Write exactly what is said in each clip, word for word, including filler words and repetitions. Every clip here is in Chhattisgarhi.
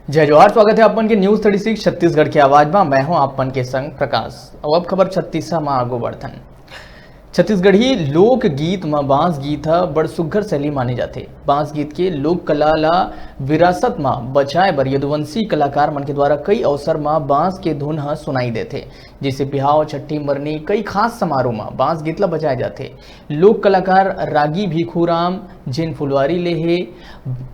जय जोहार, स्वागत हे आप मन के News Thirty Six छत्तीसगढ़ के आवाज मा। मैं हूं आप मन के संग प्रकाश। अउ अब खबर छत्तीसा मा आगू बढ़थन। छत्तीसगढ़ी लोकगीत म बांस गीत ह बड़ सुघ्घर शैली माने जाथे। बांस गीत के लोक कला ला विरासत म बचाए बर यदुवंशी कलाकार मन के द्वारा कई अवसर म बांस के धुन ह सुनाई देथे, जइसे बिहाव, छट्ठी, मरनी, कई खास समारोह म बांस गीत ला बजाए जाथे। लोक कलाकार रागी भीखू राम, जेन फुलवारी ले हे,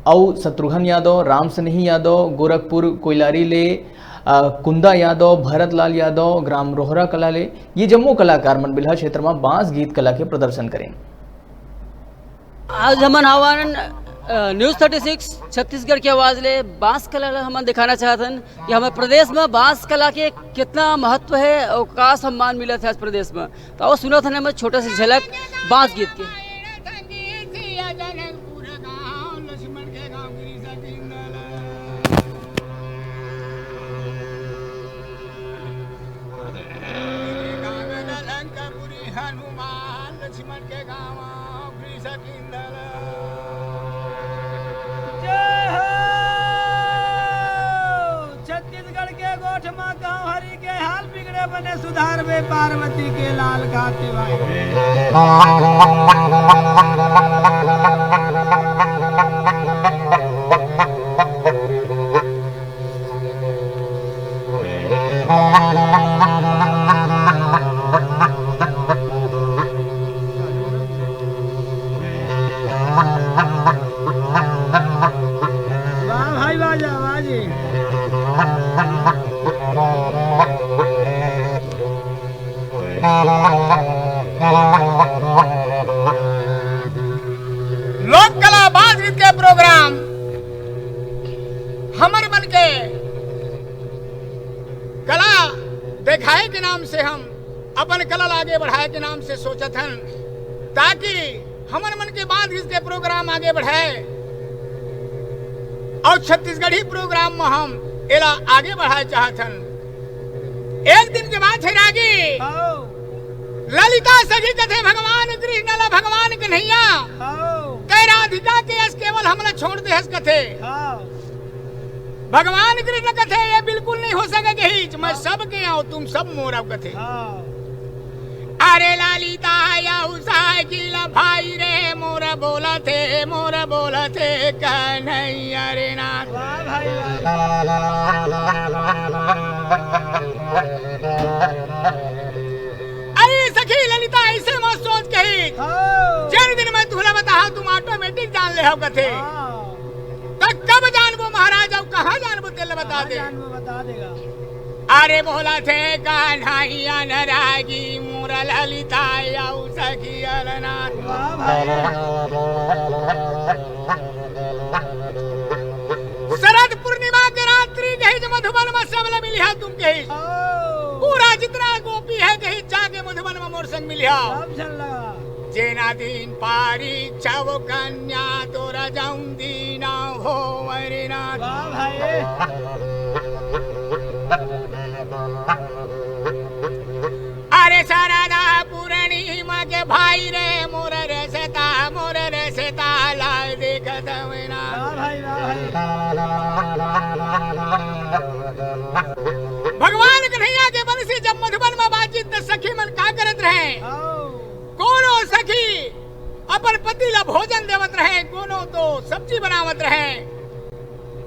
अउ शत्रुघ्न यादव, राम स्नेही यादव, गोरखपुर कोइलारी ले, अ, कुंदा यादव, भरत लाल यादव, ग्राम रोहरा कला ले, ये जम्मो कलाकार मन बिल्हा क्षेत्र म बांस गीत कला के प्रदर्शन करेन। आज हमन हवन, अ, News Thirty Six छत्तीसगढ़ के आवाज ले बांस कला ला हमन दिखाना चाहत हन कि हमर प्रदेश म बांस कला के कितना महत्व हे अउ का सम्मान मिलत हे आज प्रदेश म। त आओ सुनत हन हमर छोटा सा झलक बांस गीत के। हनुमान लक्ष्मण के गाँव वृष किंदल। जय हो। छत्तीसगढ़ के गोठ म गाँव हरी के हाल बिगड़े बने सुधार बे पार्वती के लाल गाते भाई। वाह भाई, वाह जी, वाह जी। लोक कला बांस गीत के प्रोग्राम हमर मन के कला देखाए के नाम से हम अपन कला ला आगे बढ़ाए के नाम से सोचत हन, ताकि हमर मन के बांस गीत के प्रोग्राम आगे बढ़ाए अउ छत्तीसगढ़ी प्रोग्राम म हम एला आगे बढ़ाए चाहत हन। एक दिन के बात हे रागी, हाँ। ललिता सखी कथे भगवान कृष्ण ला भगवान कन्हैया, हाँ। तैं राधिका के यस केवल हमला छोड़ देहस कथे। हाँ। भगवान कृष्ण कथे, "ये बिल्कुल नहीं हो सके कहिच, मैं हाँ। सबके आंव, तुम सब मोर आंव," कथे। हाँ। अरे ललिता या उषा की ला भाई रे, मोर बोलथे, मोर बोलथे कन्हैया रे नाथ। वाह भाई, वाह। अरे सखी ललिता, ऐसे मत सोच कही। हाँ। जेन दिन मैं तुहला बताहा, तुम automatic जान लेहव कथे। हाँ। त कब जानबो महाराज, अउ कहाँ जानबो, तेला बता कहाँ दे। जानबो, बता देगा। अरे बोलथे कन्हैया न रागी, मोर ललिता अउ सखी अलनाथ। वाह भाई। शरद पूर्णिमा के रात्रि कहिच मधुबन म सबला मिलिहा तुम कहिच। ओ। पूरा जितना गोपी हे कहिच, जाके मधुबन म मोर संग मिलिहा। सब झन ला। जेना दिन पारी छव कन्या तोरा जौन दीना हो वरनाथ। वाह भाई। अरे शारदा पूर्णिमा के भाई रे, मोर रे सीता, मोर रे सीता, लाल देखत हवे ना। वाह भाई, वाह भाई। भगवान कन्हैया के बंसी जब मधुबन म बाजिस त सखी मन का करत रहे? हाँ। कोनो सखी अपन पति ला भोजन देवत रहे, कोनो तो सब्जी बनावत रहे,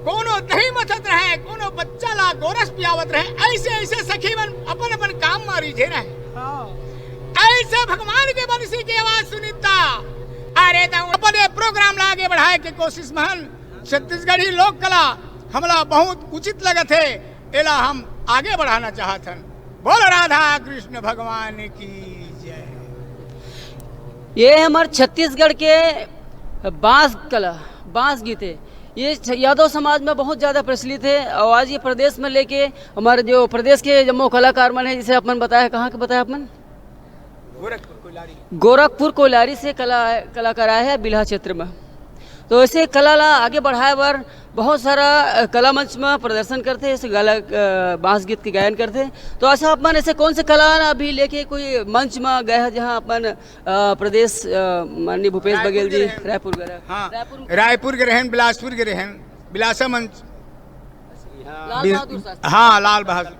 कोनो दही मथत रहे, कोनो बच्चा ला गोरस पियावत रहे। ऐसे ऐसे सखी मन अपन अपन काम म रिझे रहे। हाँ। ऐसे भगवान के बंसी के आवाज सुनिस त, अरे त अपन ये प्रोग्राम ला आगे बढ़ाए के कोशिश म हन। छत्तीसगढ़ी लोक कला हमला बहुत उचित लगत हे, एला हम आगे बढ़ाना चाहत हन। बोल राधा कृष्ण भगवान की जय। ये हमर छत्तीसगढ़ के बांस कला, बांस गीत हे। ये छ-, यादव समाज में बहुत ज़्यादा प्रचलित हे अउ आज ये प्रदेश में लेके हमर जो प्रदेश के जम्मो कलाकार मन हे, जैसे अपन बताया, कहाँ के बताया अपन? गोरखपुर कोइलारी। गोरखपुर कोइलारी से कला, कलाकार आए हे बिल्हा क्षेत्र में। तो ऐसे कला ला आगे बढ़ाए बर बहुत सारा, अ, कला मंच में प्रदर्शन करथे, ऐसे गला, अ, बांस गीत के गायन करथे। तो अच्छा, आप मन ऐसे कौन से कला ला अभी लेके कोई मंच में गए हे, जहाँ अपन, अ, प्रदेश, अ, माननीय भूपेश रायपुर बघेल के जी रहेन। रायपुर गए रहे। हाँ। रायपुर में रायपुर के रहेन, बिलासपुर के रहेन, बिलासा मंच। लाल बहादुर शास्त्री। हाँ, लाल बहादुर।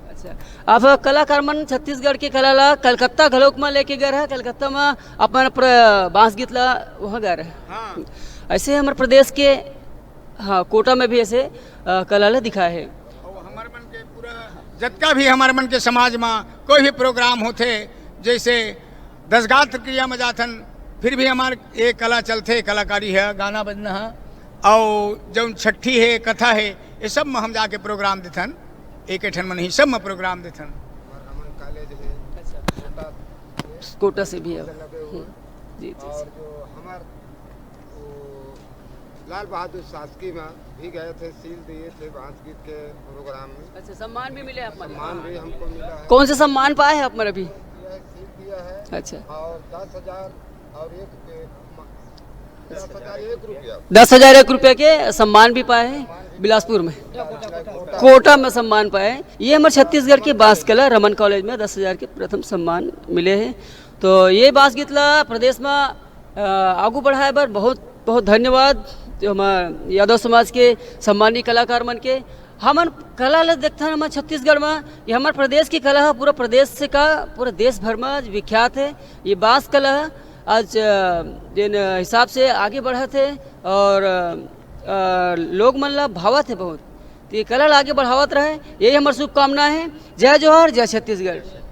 अच्छा, अब कलाकार मन छत्तीसगढ़ के कला ला कलकत्ता घलोक म लेके गए रहे, कलकत्ता म अपन प्र-, बांस गीत ला वहाँ गए रहे। हाँ। ऐसे हमर प्रदेश के, हाँ, कोटा में भी ऐसे, अ, कला ला दिखाए है। और हमारे मन के पूरा, जतका भी हमारे मन के समाज में कोई भी प्रोग्राम होथे, जैसे दस गात्र क्रिया में जाथन, फिर भी हमार ये कला चलथे, कलाकारी है, गाना बजना है, और जौन छट्ठी है, कथा है, ये सब में हम जाके प्रोग्राम देथन। एक ठन में नहीं, सब में प्रोग्राम देथन। और हमन कॉलेज है, कोटा से भी है। हम्म, जी, जी, और जी। जो हमार वो लाल बहादुर शासकी में भी गए थे, सील दिए थे बांस गीत के प्रोग्राम में। अच्छा, सम्मान भी मिले आप मन? सम्मान भी हमको मिला है। कौन से सम्मान पाए हैं आप मन अभी? यह सील दिया है। अच्छा। और दस हजार और एक पे-, दस हजार एक रुपया। दस हजार एक रुपया के सम्मान भी पाए हैं बिलासपुर में, कोटा में सम्मान पाए हैं। ये हमारे छत्तीसगढ़ के बांस कला रमन कॉलेज में दस हजार के प्रथम सम्मान मिले हैं। तो ये बांस गीत ला प्रदेश में, अ, आगू बढ़ाए बर बहुत बहुत धन्यवाद। जो हमार यादव समाज के सम्मानित कलाकार मन के, हमन कला ला देखथन हमर छत्तीसगढ़ में, ये हमार प्रदेश की कला है, पूरा प्रदेश से का, पूरा देश भर में आज विख्यात है। ये बांस कला है, आज, अ, जिन हिसाब से आगे बढ़त है और, अ, अ, लोग मन ला भावत है बहुत, तो ये कला ला आगे बढ़ावत रहे, यही हमार शुभकामना है। जय जोहार, जय छत्तीसगढ़।